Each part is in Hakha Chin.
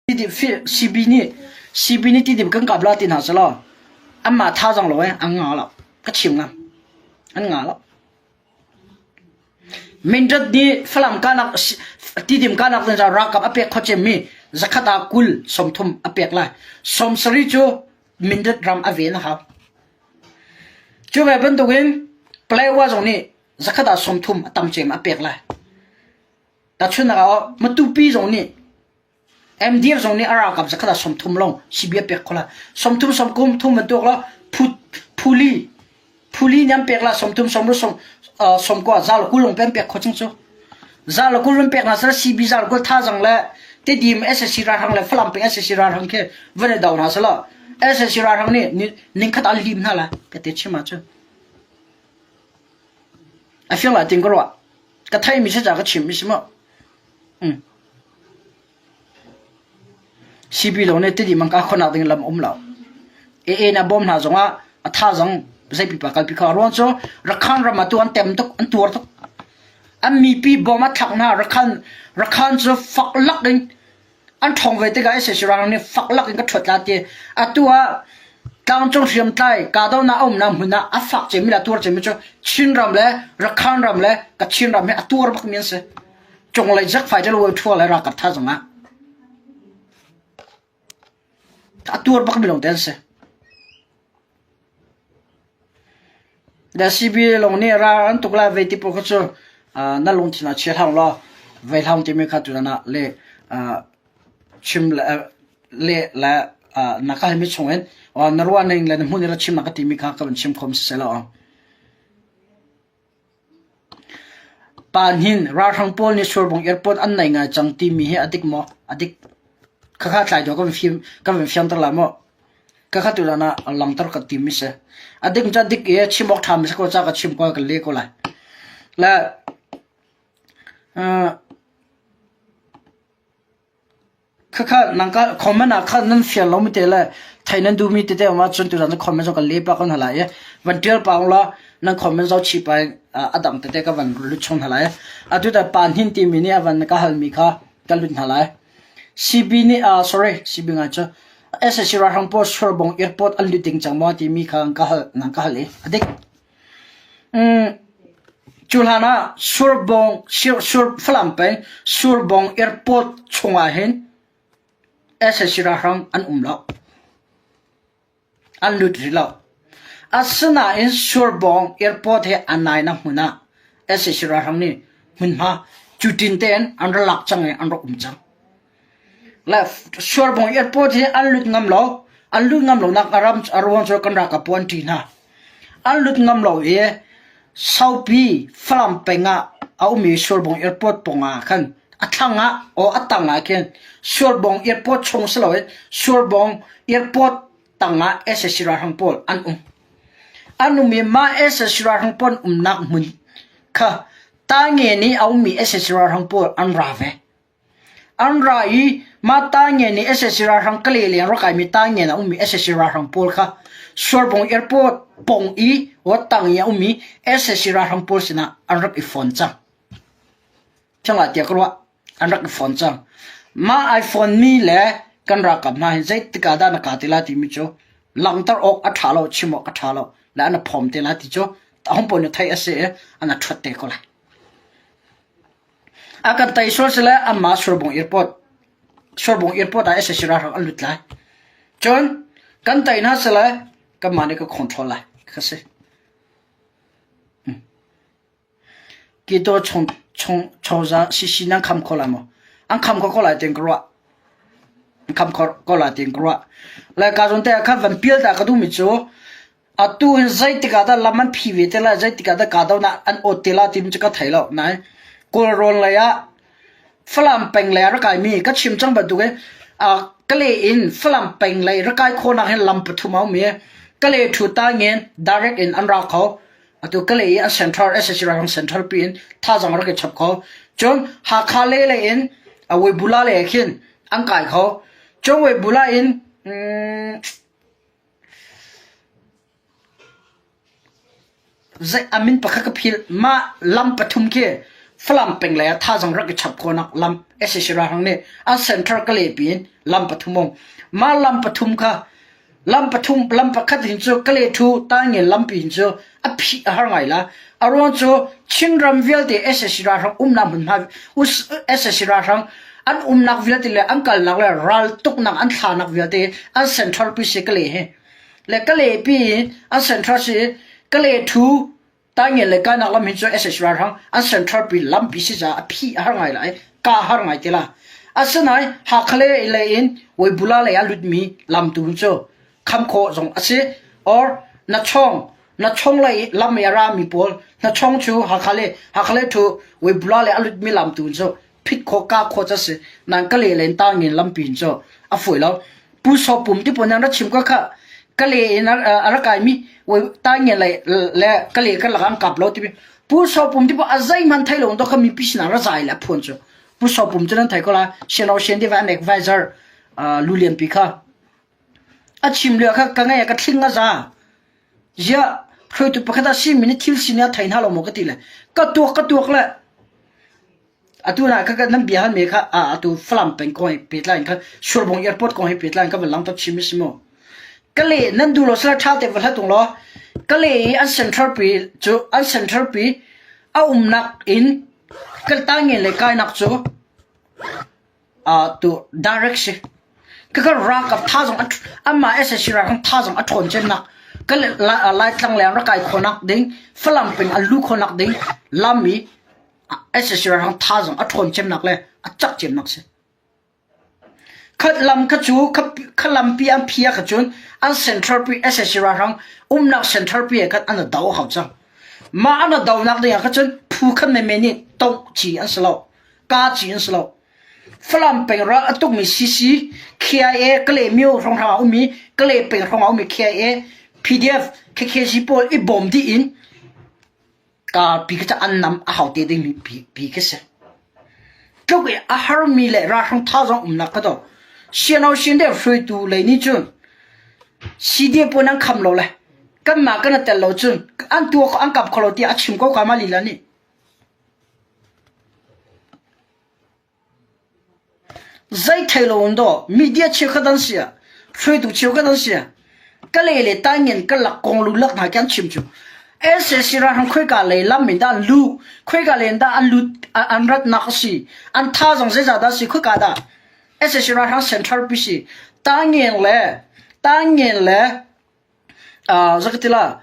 CB nih CB nih Tidim kan kap la ti hna selaw anmah thazaang lo eh an ngah lo. Ka chim ngam. An ngah lo. Mindat nih Falam kanak Tidim kanak zan ralkap a pek kho cemmi zakhat ah 20 30 a pek lai. 70 cu Mindat ram a ven a hau. Cu ve bantukin Palawa zong nih zakhat ah 30 a tam cem a pek lai. Tahchunhnak ah Matupi zong nih MDF zong nih a ralkap zakhat ah 30 lawng CB a pek kho la. 30 sawmkum thum bantuk la phu phuli phuli nih an pek la 30 sawm sawm sawmkua zal 20 lawng pe an pek kho cang cu. Zal 20 an pek na sal CB zal 20 thazang le Tedim SSC ralhrang le Falam peng SSC ralhrang khi van i do hna sala SSC ralhrang nih ningkhat an lim hna la ka te chim ahcun. A fiang lai tin ka ruah. Ka theimi si ca ka chim mi si maw? Mm. CB lawng nih Tidim an kah khawhnak ding lam um lo. AA na bawm hna zongah a tha zong zeipipa kalpi kho. Ruang cu Rakhan ram ah tu an tem tuk, an tuar tuk. An mipi bawm a thlak hna Rakhan Rakhan cu fak lak in an ṭhawng ve tikah sac ralhrang nih fak lak in ka ṭhuat la ti. Atu ah tlangcung hriamtlai kahdohnak a umnak hmun ah a fak cemmi le a tuar cemmi cu Chinram le Rakhan ram le Kachin ram hi a tuar bakmi an si. Cunglei Jack fighter le ṭhua le ralkap tha zongah a tuar bakmi lawng te an si. The CB lawng nih ral an tuk lai vei ti pawl kha cu na lungthin ah chia hlah law vei hlah timi kha tutan ah le chim le le le na ka halmi chungin na ruah ning le na hmun i ra chim na ka timi kha ka van chim khom siseh law. Pa hnin ralhrang pawl nih Surbung airport an nei ngai cang timi hi a dik maw? A dik. Khakha tlai dawh kan fim kan van fianter lai maw? Khakha tutan ah langter ka tim mi si. A dik cu a dik i chim awk ṭha mi si ko ca ka chim ko ka le ko lai. Le uh, Khakha nangka comment ah khan nan fian lomi te le thei nan duhmi tete um ahcun tuzan cu comment zong kan leh pah ko hna lai i van ṭial pah ulaw nan comment zoh chih pah in a dang tete ka van lut chung hna lai. Atu ta Pa Hnin timi nih a van ka halmi kha ka lut hna lai. CB nih uh, sorry CB ngai cu SSC ralhrang pawl Surbung airport an lut ding cang maw timi kha ka hal nan ka hal i a dik. Cu hlan ah Surbung, Falam peng Surbung airport chungah hin sac ralhrang an um lo. An lut rih lo. Asinain Surbung airport he a nainak hmun ah sac ralhrang nih hmunhma cutin tein an ra lak cang i an rak um cang. Le Surbung airport hi an lut ngam lo. An lut ngam lonak a ram a ruang cu kan ralkap pawl an ṭih hna. An lut ngam lo i Saupi Falam peng ah a ummi Surbung airport pawng ah khan a thlang ah aw a tang ah khin Surbung airport chung si loin Surbung airport tang ah sac ralhrang pawl an um. An um i mah sac ralhrang pawl umnak hmun kha Tange nih a ummi sac ralhrang pawl an ra ve. An ra i mah Taingen i sac ralhrang Kalay leng rak kaimi Taingen ah ummi sac ralhrang pawl kha Suarbung airport pawng i tang i a ummi sac ralhrang pawl sinah an rak i fon cang. Thiang ah tiah ka ruah. An rak i fon cang. Mah ai fonmi le kan ralkap hna hi zeitik ah dah na ka ti lai timi cu langhter awk a ṭha lo, chim awk a ṭha lo. Le an i phawm te lai ti cu ahom pawl nih theih a si i an a ṭhuat te ko lai. A kan tei sual sile anmah Surbung airport Surbung airport ah sac ralhrang an lut lai. Cun kan tei hna sile kanmah nih ka control lai kha si. Kito chung chung choza sisi nan kham kho lai maw? An kham kho ko lai ti'n ka ruah. An kham kho ko lai ti'n ka ruah. Le ka zon te ah khan van pial ta ka duhmi cu Atu hin zeitik ah dah lam an phi ve te lai, zeitik ah dah kahdohnak an awt te lai timi cu ka thei lo. Nain Kawlrawn lei ah Falam peng lei ah rak kaimi ka chim cang bantuk in uh, Kalay in Falam peng lei rak kai khawhnak hin lam pathum a um i Kalay thu tangin direct in an ra kho. Atu Kalay i an central SSC ralhrang central pi in thazang rak i chap kho. Cun Hakha lei lei in Weibula lei khin an kai kho. Cun Weibula in um, A min pakhat ka philh. Mah lam pathum khi. Falam peng lei ah thazaang rak i chap khawhnak lam sac ralhrang nih an center Kalay pi in lam pathum um. Mah lam pathum kha lam pathum lam pakhat hin cu Kalay thu Taingen lampi hin cu a phih a har ngai la. A ruang cu Chinram vialte sac ralhrang umnak hmunhma sac ralhrang an umnak vialte le an kalnak le ral tuknak an thlanak vialte an central pi si Kalay hi. Le Kalay pi in an central si Kalay thu Taingen le kainak lam hin cu sac ralhrang an central pi lampi si caah a phih a har ngai lai, ka har ngai te la. Asinain Hakha le lei in Weibula lei ah lutmi lam tu cu kham khawh zong a si. Or Nachong Nachong lei lam i a rami pawl Nachong cu Hakha le Hakha le thu Weibula lei a lutmi lam tu cu phit khawh ka khawh ca si. Nan ka le len Taingen lampi in cu a fawi lo. Pu Saw Pum ti pawl nan ra chim ko kha Kale in a ra kaimi Taingen le le Kale kan lak an kap lo timi Pu Saw Pum ti pawl a zeihmanh thei lo to kha mipi sinah ra zai le a phuan cu Pu Saw Pum cu nan thei ko la Siano Sian Diva an advisor lu lian pi kha a chim lio kha ka ngai ka thling a za ziah hruaitu pakhat a si mi nih thil sin a thei hna lo maw ka ti le ka tuak ka tuak le Atu na ka nan bia hal me kha atu Falam peng kong he pehtlai in kha Surbung airport kong he pehtlai in ka van langter chim si mu. Ka le nan duh lo sala tha te va hlat tung law ka le i an central pi cu an central pi a umnak in ka tangen le kainak cu tu direct si. Ka ka ralkap tha zong amah SSC ralkap tha zong a ṭhawn cemnak ka Laitlang leng rak kai khawnak ding Falam peng an lu khawnak ding lam i sac ralhrang thazaang a ṭhawn cemnak le a cak cemnak si. Khat lam kha cu kha lampi an phia kha cun an central pi sac ralhrang umnak central pi ah khan an do hau cang. Mah an donak ding ah kha cun phu khat menmen nih toh ci an si lo, ka ci an si lo. Falam peng ral a tukmi CC, KIA, Kalaymyo hrawnghrang ah ummi Kalay peng hrawng ah ummi KIA, PDF, KKG pawl i bawm dih in Pi khi cu an nam a hau te dingmi pi khi si. Tluk i a harmi le ralhrang thazaang umnak kha to siano sin deuh hruaitu lei nih cun CDF pawl an kham lo le kanmah kan i tel lo cun an tuah an kap kho lo tiah a chim ko ka mah lila nih. Zei thei lo in dawh media cheukhat an si ah hruaitu cheukhat an si ah ka le le taingen ka lak kong lu lak hna khi an chim cu. SAC ralhrang khoika lei lam in dah an luh, khoika lei in dah an lut an ratnak a si, an thazaang zeizah dah a si, khoika dah SAC ralhrang central pi si. Taingen le taingen le Zakatila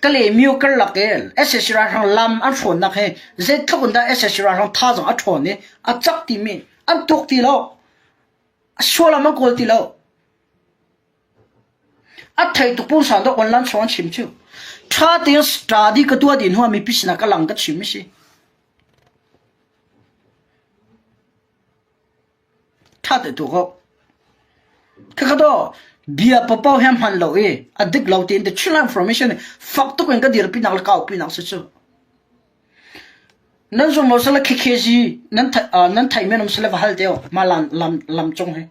Kalaymyo karlak i sac ralhrang lam an hrawnnak hi zeitluk in dah sac ralhrang thazaang a ṭhawn i a cak timi an tuak ti lo. A sualam an kawl ti lo. A thei tuk pungsan dawh online chung an chim cu. Ṭha tein study ka tuah dih hnuah mipi sinah ka lang ka chim a si. Ṭha te tu ko. Khakha daw bia papaw he hman lo i a dik lo tiin the true information fak tuk in ka dirpi nak le kaupi nak si cu. Nan zung lo sala KKG nan nan thai men um sala va hal teo ma lam lam lam cung hi.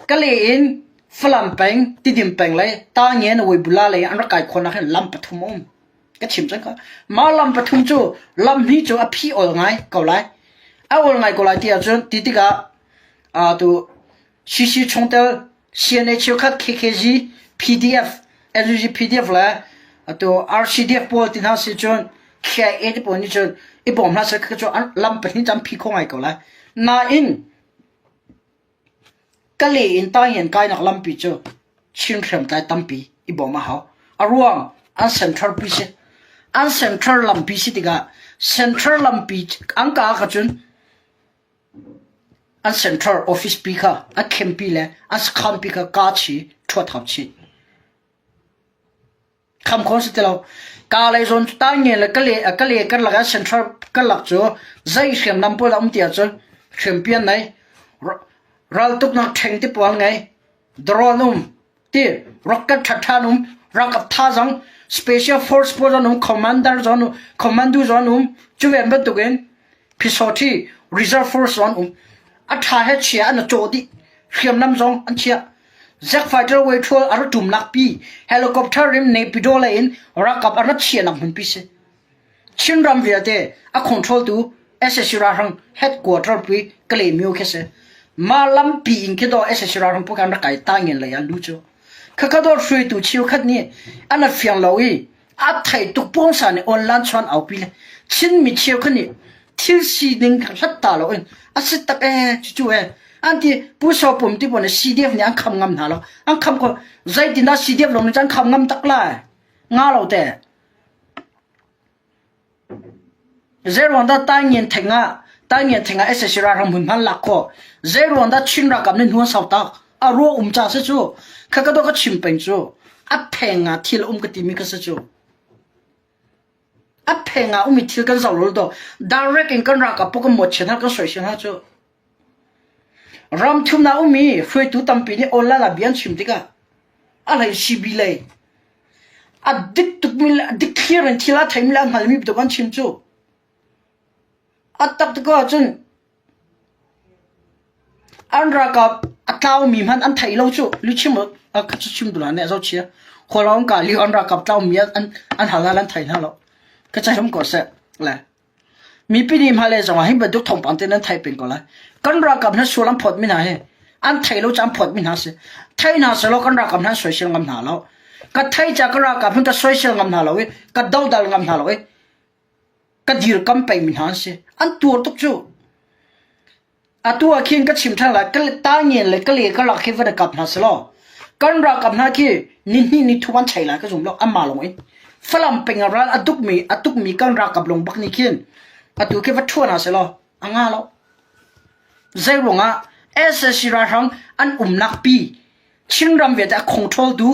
Ka le in Falam peng Tidim peng le ta ngen wei bula le an rak kai khon ah lam pathum um. Ka chim cang ka. Mah lam pathum cu lam hnih cu a phi ol ngai ko lai. A ol ngai ko lai ti ahcun ti tikah uh, tu CC chungtel CNA cheukhat KKG PDF LUG PDF le atu RCDF pawl ti hna si cun KIA ti pawl nih cun i bawm hna seh cu lam pahnih cu an phi kho ngai ko lai. Nain Ka le in taingen kainak lampi cu Chin hriamtlai tampi i bawm a hau. A ruang an central pi si. An central lampi si tikah central lampi an ka ah cun an central office pi kha a khempi le an sakhan pi kha ka chi ṭhuat hau chih. Kham kho si ti lo. Ka lei zawn cu taingen le ka le ka le karlak ah central karlak cu zei hriamnam pawl a um ti ahcun hriampian nei raltuknak ṭheng ti pawl ngei drone um ti rocket ṭhaṭha um ralkap thazaang special force pawl zong um commander zong um commando zong um cu ve bantukin Phisawṭhi reserve force zong an um. A ṭha he chia an i cawh dih. Hriamnam zong an chiah. Jet fighter weithrual a ra ṭumnak pi helicopter in Naypyidaw lei in ralkap a rat chiahnak hmunpi si. Chinram vialte a control tu SSC ralhrang headquarter pui Kalaymyo khi si. Mah lampi in khi dawh SSC ralhrang pu kan rak kai tangin lei ah lu cu. Khakha dawh hruaitu cheukhat nih an a fiang lo i a thei tuk pawngsa nih online chuan aupi le Chinmi cheukhat nih thil sining hlat ta lo in a si tak ee cucu ee an ti Pu Saw Pum ti pawl nih CDF nih an kham ngam hna lo an kham ko zeitindah CDF lawng nih an kham ngam tak lai nga lo te Zeiruang dah Taingen theng ah Taingen theng ah SSC ralhrang hmunhma lak khawh? Zeiruang dah Chin ralkap nih hnu an sau tak? A ruah um ca si cu. Kha ka dawh ka chim peng cu. A pheng ah thil um ka timi kha si cu. A pheng ah umi thil kan zoh lul do. Direct in kan ralkap pu kan mawt chian ha kan soisel ha cu. Ram thumnak ummi hruaitu tampi nih online ah bia an chim tikah a hlei CB lei a dik tukmi le a dik thlir in thil a theimi le a hngalmi bantuk an chim cu. A tak tik ahcun an ralkap a tlaumi hmanh an theih lo cu lichim a kha chim duh hlah zohchia khualawng ka li an ralkap tlaumi an an hal hna an thei hna lo ka cai ko seh le Mipi nih hmailei zongah hi bantuk thawngpang te nan theih peng ko lai. Kan ralkap hna sual an phawtmi hna hi an thei lo ca an phawtmi hna si. Thei hna selaw kan ralkap hna an soisel ngam hna lo. Ka thei ca ka ralkap hin ka soisel ngam hna lo i ka dodal ngam hna lo i ka dirkam pengmi hna an si. An tuar tuk cu. Atu ah khin ka chim ṭhan lai, ka tangen le ka le ka lak hi van i kap hna selaw kan ralkap hna khi nihnih nithum an chei lai ka zum lo anmah lawng in. Falam peng ah ral a dukmi a tukmi kan ralkap lung bak nih khin atu khi va ṭhua hna selaw a nga lo. Zei ruangah SSC ralhrang an umnak pi Chinram vialte a control tu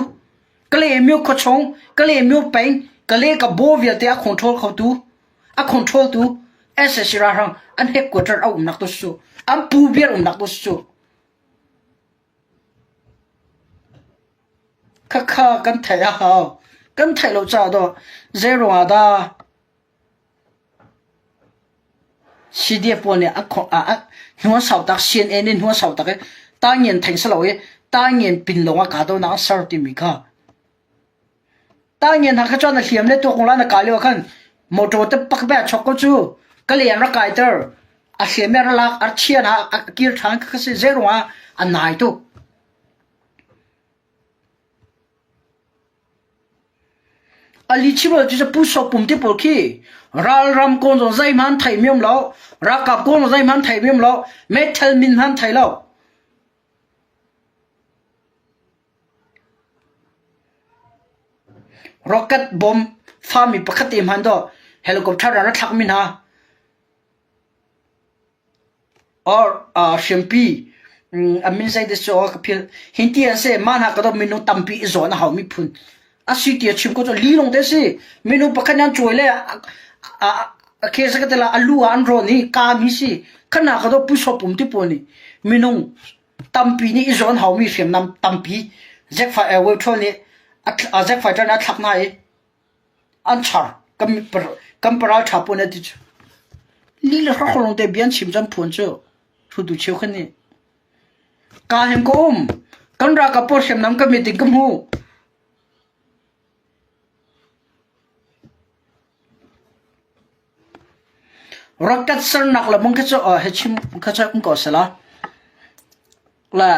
Kalaymyo khuachung Kalaymyo peng Kale ka bo vialte a control khotu a control tu SSC ralhrang an headquarter a umnak tu su an pu vial umnak tu su khakha kan theih a hau kan theih lo ca do zei ruangah dah CDF pawl nih a hnu sau tak CNA nih hnu sau tak i tangen theng salo i tangen pin lawng ah ka do nak ser timi kha Taingen hna kha cun a hliam le tuak la na kai lio ah khan motor te pak be chok ko cu ka len rak kai ter a hliam me lak a chia na a kir than kha si zei ruangah a nai tuk Ali chim cu pu so pum te pawl khi ralram kon zong zeihmanh thei miam lo ralkap kon zong zeihmanh thei miam lo meithal min hman thei lo Rocket bomb fami pakhat te hmanh dawh helicopter ah ra thlakmi hna or hriampi a min zei te cu ka philh. Hinti an si mah hna ka dawt minung tampi i zawn a haumi phun a si ti a chim ko cu li lawng te a si. Minung pakhat nih an cuai le a khesa ka te la a lu ah an rawn i kaami si. Khana ka dawt pu pum ti pawl nih minung Tampi nih i zawn haumi hriamnam tampi Zack nih Zack Fighter nih a thlak hna i an char. Kan paral ṭha pawl nih a ti cu. Li le hrawkhrolong te bia an chim cun phuan cu hrutu cheu khan nih. Ka hin ka um. Kan ralkap pawl hriamnam ka mit in ka hmu. Rocket sernak le mung khi cu he chim kha cu um ko sela. La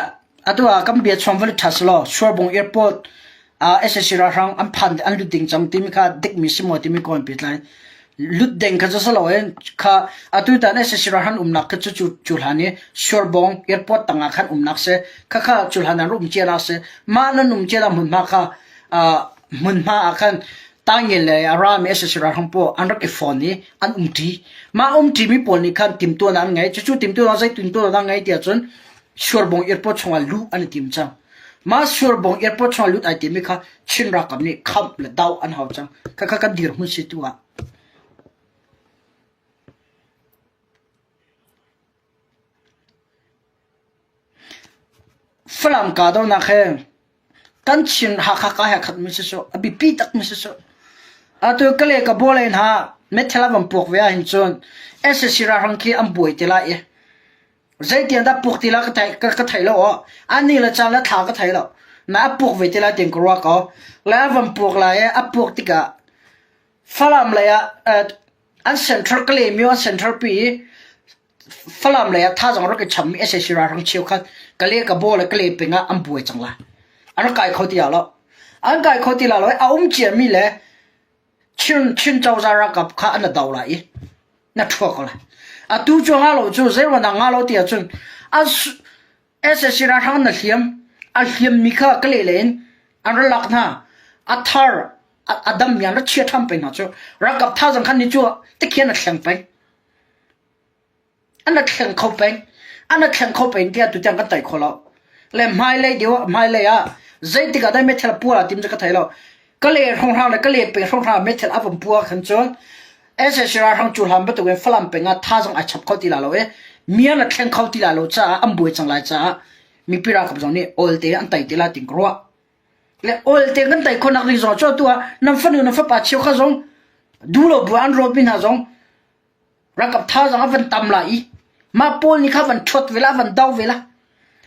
atu ah kan bia chuang van ṭha selaw Suarbung Airport ah SAC ralhrang an phan an lut ding cang timi kha dikmi si maw timi kawn pi tlai. Lut ding kha cu si loin kha atu tan SAC ralhrang umnak kha cu cu cu hlan i Suarbung Airport tangah khan umnak si. Kha kha cu hlan an um cia nak si. Mah nan um cia hmunhma kha hmunhma ah khan Tangin le a rami SSC ralhrang pawl an rak i fon i an umṭi. Mah umṭimi pawl nih khan timtuahnak an ngei. Cucu timtuahnak zei timtuahnak an ngei tiah cun Suarbong Airport chungah luh an i tim cang. Mah Suarbong Airport chungah lut ai timi kha Chin ralkap nih khamh le doh an hau cang. Khakha kan dirhmun si tu ah. Falam kahdohnak he kan Chin Hakha ka he khatmi si cu a biapi takmi si cu. Atu Kale ka bawlei hna meithal a van puak ve ahhin cun SAC ralhrang khi an buai te lai i zeitiang dah puak ti la ka thei ka thei lo aw. Ani le caan le thla ka thei lo. Na a puak ve te lai tiin ka ruah ko. Le a van puak lai i a puak tikah Falam lei ah. An central Kalaymyo an central pi i Falam lei ah thazaang rak i chammi sac ralhrang cheukhat Kale Kabaw le Kale peng ah an buai cang lai. An rak kai kho ti lo. An kai kho ti lo i a um ciami le Chin Chin cozah ralkap kha an do lai i na ṭhua ko lai. Atu cu nga lo cu zeiruang dah nga lo ti ahcun sac ralhrang na hliam a hliammi kha Kale lei in an ra lak hna. A thar a dammi an ra chia ṭhan peng hna cu ralkap thazaang khan ni cu tikhian a thleng peng. An ra thleng kho peng. An ra thleng kho peng tiah tutiang kan tai kho lo. Le hmailei deuh hmailei ah zeitik ah dah meithal pua tim cu ka thei lo. Ka le hrawnghrang le ka le pe hrawnghrang meithal a van pua khan cun sac ralhrang cu hlan bantukin Falam peng ah thazaang ai chap kho ti la lo i mian a thleng kho ti la lo caah an buai cang lai caah mipi ralkap zong nih olte an tai te la ting ka ruah. Le olte kan tai khawhnak ding zong cu atu ah nan fanu nan fapa cheu kha zong duh lo bu an rawt mi hna zong Ralkap thazaang a van tam lai i mah pawl nih kha van ṭhuat ve la, van do ve la.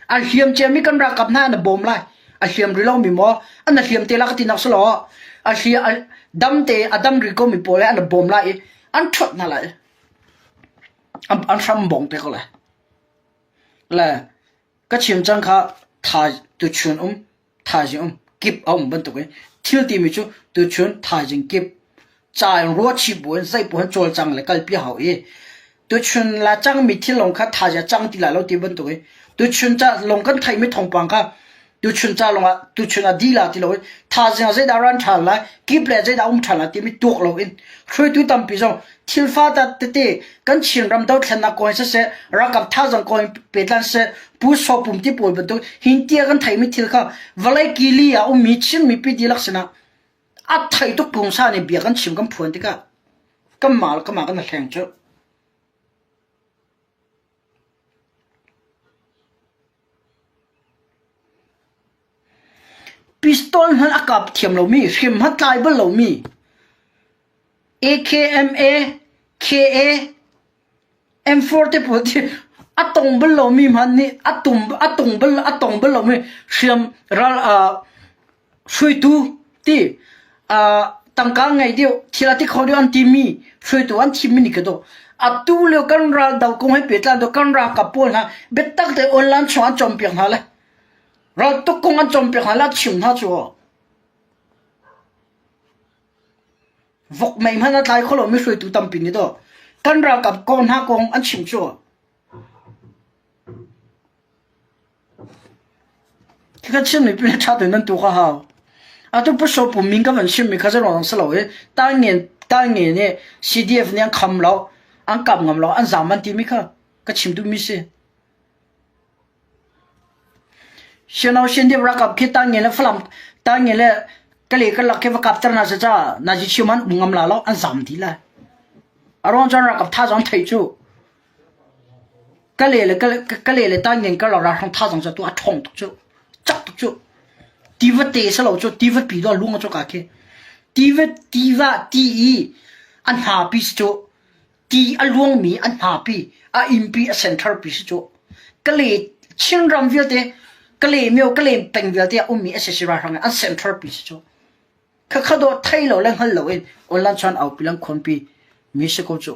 A hliam ciami kan ralkap hna na bawm lai. A hliam rih lomi maw an na hliam te la ka ti nak si law a hlia a dam te a dam rih komi pawl he an na bawm lai i an ṭhuat hna lai. An, an hram bong te ko lai. Le Ka chim cang kha tha tuchun um thaizing um kip a um bantukin thil timi cu tuchun thaizing kip ca in ruahchih buin zeipaoh hin cawlcang le kalpi a hau i tuchun la cangmi thil lawng kha thaizing a cang ti lai lo ti bantukin tuchun ca lawng kan theihmi thawngpang kha tuchun ca lawngah tuchun ah dih la ti loin thaizing ah zeidah ran ṭhan lai kip le zeidah um ṭhan lai timi tuak loin hruaitu tampi zong thil fa tete kan Chinram dothlennak kong siseh ralkap thazaang kong pehtlan siseh Pu Saw Pum ti pawl bantuk hin tia kan theimi thil kha vawlei kili ah ummi Chin mipi dihlak sinah a thei tuk pungsa nih bia kan chim kan phuan tikah kan mah le kan mah kan hleng cu. Pistol hmanh a kap thiam lomi, hrim hmanh tlai bal lomi AKMA, KA, M4 te pawl ti a tong bal lomi hmanh nih a tum a tung bal a tong bal lomi hriam ral uh, hruaitu ti uh, tangka ngei deuh thil a ti kho deuh an timi hruaitu an thimmi nih ka do atu lio kan ral do kong he pehtlan do kan ralkap pawl hna biatak te online chung an cawnpiak hna le ral tuk kong an cawnpiak hna le a chim hna cu Vok mei hmanh a tlai kho lomi hruaitu tampi nih dawh kan ralkap kong hna kong an chim cu. Kan chimmi pi ṭha tein nan tu ka hau. Atu Pu Saw Pum min ka van chimmi kha zeiruang si lo i Taingen Taingen nih CDF nih an kham lo, an kap ngam lo, an zaam an timi kha ka chim duhmi si. Siano Sindip ralkap khi Tangnge le Falam Tangnge le Kale karlak khi va kapter hna seh ca nazi chim an um ngam la lo an zam dih lai. A ruang cun ralkap thazaang theih cu Kale le Kale le Tangnge karlak ralhrang thazaang cu tu a ṭhawng tuk cu cak tuk cu tiva te si lo cu tiva pi do lung cu ka khi tiva tiva ti i a hna pi si cu Ti a luangmi a hnapi, a innpi, a centerpi si cu. Kale Chinram vialte, Kale myo, Kale peng vialte a ummi sac ralhrang an centerpi si cu. Khakha dawh thei lo le hngal lo in online chuan aupi lang khuanpi mi si ko cu.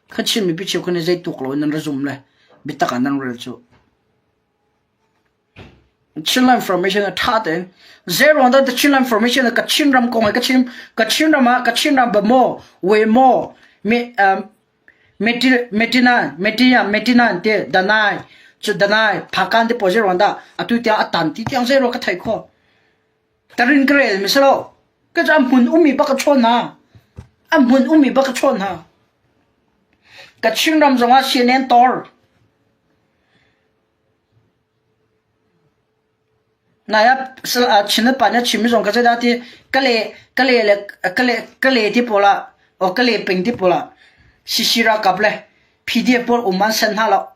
Kha Chin mipi cheu khan zei tuk lo in nan ra zum le biatak ah nan rel cu. Chinland Formation a ṭha tein zeiruang dah Chinland Formation ah Kachin ram kong he ka chim Kachin ram ah Kachin ram Bamaw, Wemaw, me um, Metinan, Metiya, Metinan te Danai, cu Danai, Phakan te pawl zeiruang dah atu tiang a tan ti tiang zeiruang ka theih khawh. Tarin ka rel mi si lo. Ka cu a hmun ummi bak ka chawn hna. A hmun ummi bak ka chawn hna. Kachin ram zongah CNN tor. Nai ah Chin le pa nih a chimmi zong kha zeidah ti kale kale le kale kale ti pawl ah aw kale peng ti pawl ah CC ralkap le PDF pawl um an sen hna lo.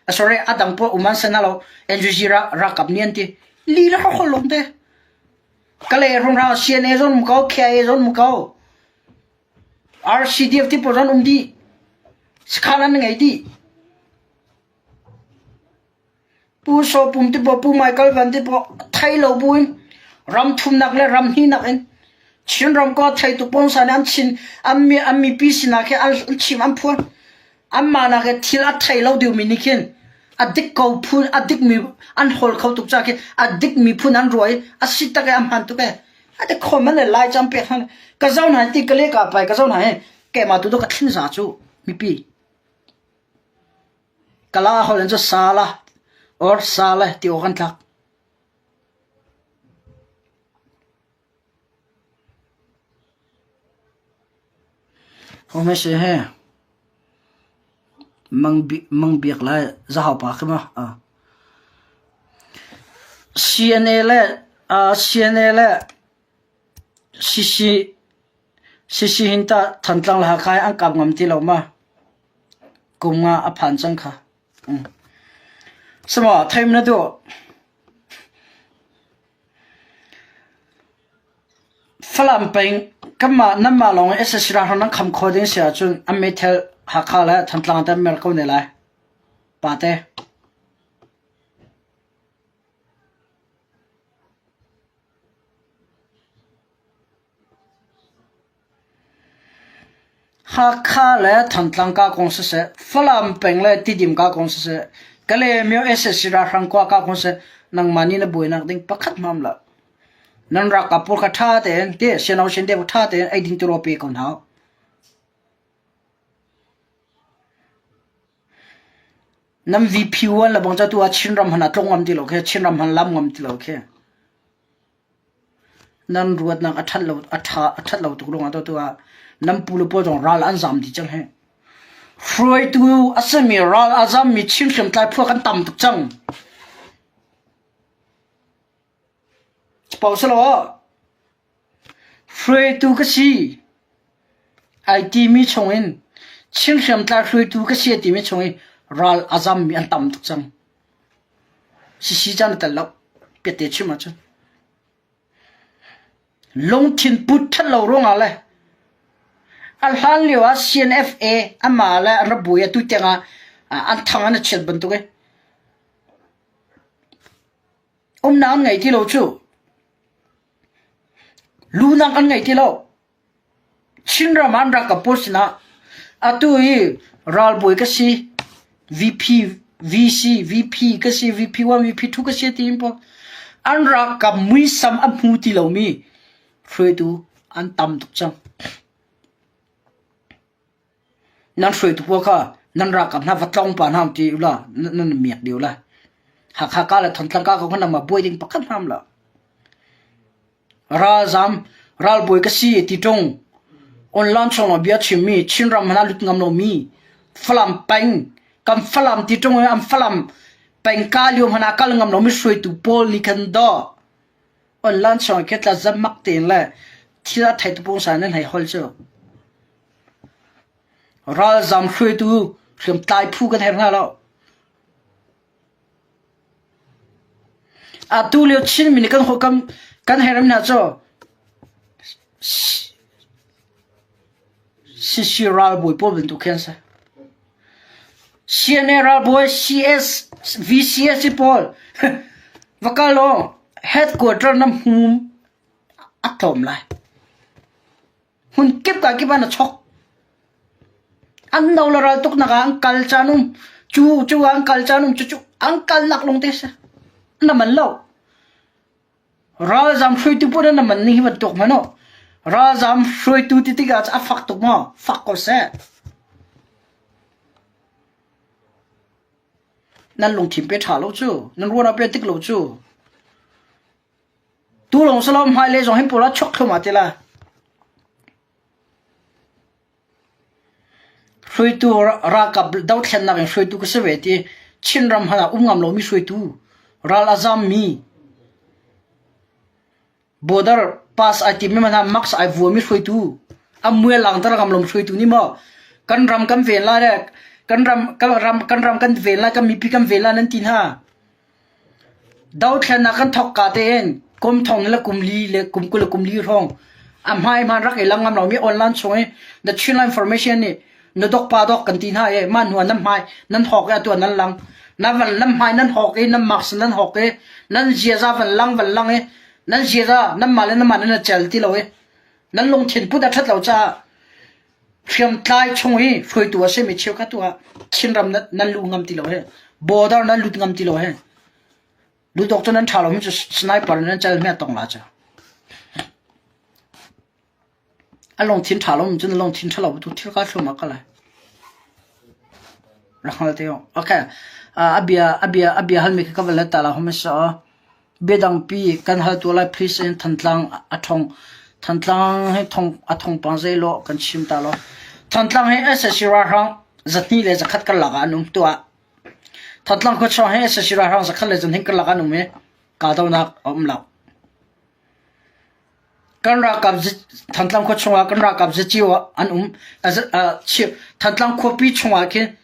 Sorry, a dang pawl um an sen hna lo. NUG ralkap nih an ti. Li le hrokhol lawng te. Kale rungrang CNA zong um ko, KIA zong um ko. RCDF ti pawl zong um dih. Sakhan an ngei dih. Pu Saw Pum ti paw Pu Michael Van ti paw thei lo buin ram thumnak le ram hninak in. Chinram ko theitu pongsa nih an chin an mi an mipi sinah khin an chim an phuan. Anmah nak i thil a thei lo deuhmi nih khin a dik ko phun a dikmi an hawl kho tuk caah khin a dikmi phun an ruah i a si tak i a hman tuk e. A ti khom an le lai cam pek hna. Ka zo hna ti ka le ka pai ka zo hna hi keimah tu ka thlin za cu mipi. Kala hol in cu sala or sale ti awk an tlak. Home si he mang biak lai zahau pa khi ma. CNA le CNA le CC CC hin tah Thantlang le Hakha hi an kap ngam ti lo ma? Kum nga a phan cang kha. Sama theim na duh. Falam peng kanmah nanmah lawng in sac ralhrang nan kham khawh ding si ahcun an meithal Hakha le Thantlang te an mer ko ne lai. Pate. Hakha le Thantlang ka kong siseh, Falam peng le Tidim ka kong siseh, Kalaymyo sac ralhrang khua ka kong siseh, nangmah nih na buainak ding pakhat hmam lo. Nan ralkap pawl kha ṭha tein ti siano sin te ṭha tein eidin tirawl pe ko hna. Nan VP1 le bang ca tu ah Chinram han ah tlung ngam ti lo khi, Chinram han lam ngam ti lo khi. Nan ruatnak a ṭhat lo a ṭha a ṭhat lo tuk ruangah tu ah nan pu le pawl zong ral an zam dih cang hih. Hruaitu a simi ral a zammi Chin hriamtlai phu kan tam tuk cang. Capo selaw hruaitu ka si ai timi chungin Chin hriamtlai hruaitu ka si a timi chungin ral a zammi an tam tuk cang. Sisi caan a tel lo. Piatte chim ahcun. Lungthin put ṭhat lo ruangah le a hlan lio ah CNFA amah le an rak buai atu tiang ah an thang an i chiat bantuk i umnak an ngei ti lo cu. Lunak an ngei ti lo. Chinram ah an rak ka post sinah atu hi ralbawi ka si, VP, VC, VP ka si, VP1, VP2 ka si tiin pawl an ralkap muisam a hmu ti lomi hruaitu an tam tuk cang. Nan hruaitu pawl kha nan ralkap hna va tlawng pa hna ti ula nan miak dih ula. Hakha ka le Thantlang ka ko kha nangmah buai ding pakhat hna um lo. Ralzam, ralbawi ka si ti ṭung. Online chung bia chimmi, Chinram hmanh ah lut ngam lomi, Falam peng, kan Falam ti ṭung i an Falam peng ka lio hmanh ah kal ngam lomi hruaitu pawl nih khan daw. Online chung khi tla zamak tein le thil a thei tu pungsan nan hei hol cu. Ralzam hruaitu hriamtlai phu kan herh hna lo. Atu lio Chinmi nih kan hawikom kan herhmi hna cu CC ralbawi pawl bantuk khi an si. CNA ralbawi, CS, VCS pawl va kal law headquarter na hmu a tlawm lai. Hmun kip ka kip ah na chok. An no le ral tuknak ah an kal caan um. Cu cu ah an kal caan um. Cucu an kalnak lawng te si. Na man lo. Ralzam hruaitu pun na man ning hi bantuk hmanh u. Ralzam hruaitu ti tikah a fak tuk maw? Fak ko seh. Nan lungthin pe ṭha lo cu. Nan ruahnak pe tik lo cu. Tu lawng si lo hmailei zong hin pawl ah chuak thluahmah ti la. Hruaitu ralkap dothlennak in hruaitu ka si ve ti Chinram hmanh ah um ngam lomi hruaitu ral a zammi border pass ai timmi hmanh ah mask ai vuami hruaitu a mual langter ngam lomi hruaitu nih maw kan ram kan ven lai le kan ram kan ram kan ram kan ven lai kan mipi kan ven lai nan ti hna. Dothlennak kan thawkka tein kum thong le kum li le kum 20 le kum li hrawng a hmai hmaan rak i lang ngam lomi online chung i the Chinland Information nih na dok pa dok kan ti hna i mah hnu ah nan hmai nan hawk i atu ah nan lang. Na van nan hmai nan hawk i nan mask nan hawk i nan ziaza van lang van lang i nan ziaza nanmah le nanmah nan i cel ti lo i. Nan lungthin put a ṭhat lo caah hriamtlai chung i hruaitu a simi cheukhat tu ah Chinram nan lu ngam ti lo he border nan lut ngam ti lo he lut awk cu nan ṭha lo mi cu sniper nan cal hme tong la cu. A lungthin ṭha lo mi cu na lungthin ṭha lo tu thil ka thlum ah ka lai. Rak hngal te Okay. A bia a bia a bia halmi ka va let ta la hom sa. Biadangpi kan hal tuah lai please in Thantlang a thong Thantlang hi thong a thongpang zeilaw kan chim ta law. Thantlang hi SSC ralhrang zahnih le zakhat karlak ah an um tuah. Thantlang khuachung hi SSC ralhrang zakhat le zahnih karlak an um i kahdohnak a um lo. Kan ralkap Thantlang khua chungah kan ralkap zacio an um. Thantlang khuapi chungah khin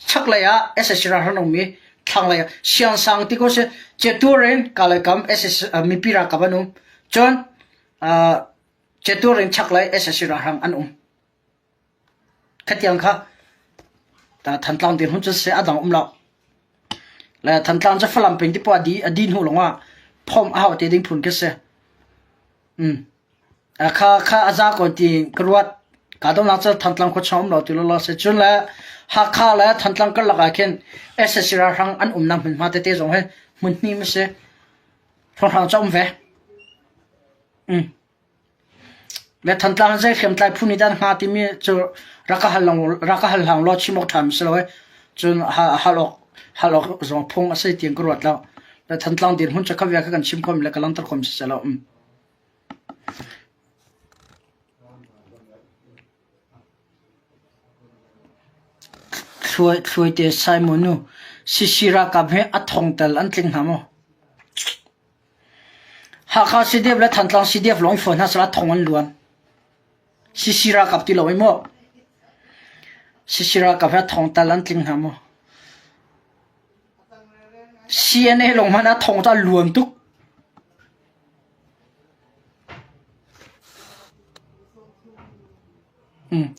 chaklei ah SSC ralhrang an um i thlanglei ah Siangsang ti ko si Cetur in Kalaykam SSC mipi ralkap an um. Cun Cetur in chaklei SSC ralhrang an um. Khatiang kha Thantlang dirhmun cu seh a dang um lo. Le Thantlang cu Falam peng ti poah a di a di hnu lawngah phomh a hau te ding phun khi si. Mm. Kha kha a za ko ti ka ruat. Ka dongnak cu Thantlang khua chung um lo ti lo se cun le Hakha le Thantlang karlak ah khin SSC ralhrang an umnak hmunhma tete zong hi hmun hnih ma si. Hrawnghrang cu um ve. Mm. Le Thantlang zei hriamtlai phu nih dah hnga timi cu rak ka hal rak ka hal hlang law chim awk ṭha si lo ee. Cun hal awk hal awk zong phung a si tiin ka ruat lo. Le Thantlang dirhmun cu kha bia kha kan chim khomi le ka langhter khomi si lo. Um. Thluaite Simon nu CC ralkap he a thong tel an tling hna maw? Hakha CDF le Thantlang CDF lawng i fawn hna sehla thong an luan. CC ralkap ti lo ai maw? CC ralkap he thong tal an tling hna maw? CNA lawng hmanh ah thong cu a luan tuk. Mm.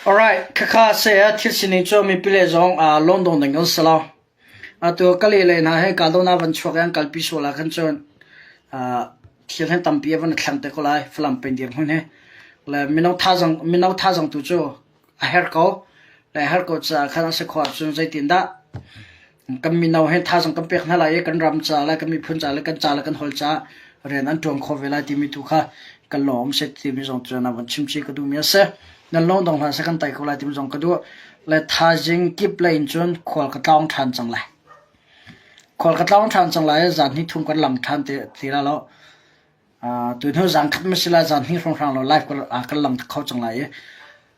Alright, khakha seh thil sining cu mipi le zong lawn dong ding kan si lo. Atu ka le le hna he kahdohnak van chuak i an kalpi sual ah khan cun thil hi tampi a van i thleng te ko lai Falam peng dirhmun hi. Le mino thazang mino thazang tu cu a herh ko. Le a herh ko caah khan a si khawh ahcun zeitindah Kan mino he thazaang kan pek hna lai i kan ram ca le kan miphun ca le kan ca le kan holh ca rian an ṭuan khawh ve lai timi tu kha kan lawm seh timi zong cu na von chim chih ka duhmi a si. Nan lawng dong hlah seh kan tai ko lai timi zong ka duh. Le thaizing kip lei in cun khual ka tlawng ṭhan cang lai. Khual ka tlawng ṭhan cang lai i zan hnih thum kan lang ṭhan te ti la lo. Uh, tu hnu zan khat ma si lai zan hnih hrawnghrang lo live kan lang kho cang lai i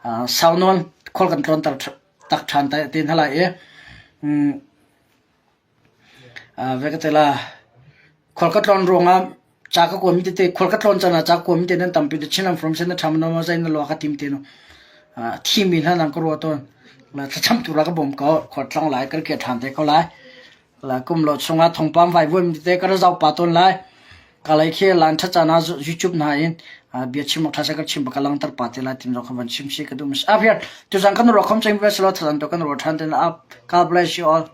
uh, sau nawn khual kan tlawnter tak ṭhan te hna lai i ve ka te la khual ka tlawn ruangah ca ka kuami tete khual ka tlawn caan ah ca kuami te nan tampi te Chinland from sin na ṭham no zai na lua ka tim te no thimi hna nang ka ruah tawn la thlacam tu ra ka bawm ko khual tlang lai kan ke ṭhan te ko lai La kum lo chungah thawngpang vaivuan tete ka ra zau pa tawn lai. Kalay khi lan tha caan ah YouTube hna in bia chim awk tha se ka chim ka langter pa te lai tim zong kha van chim si ka duh mis. Up here tuzan kan ro khom cheng ve selo thazan to kan ro than ten up. God bless you all.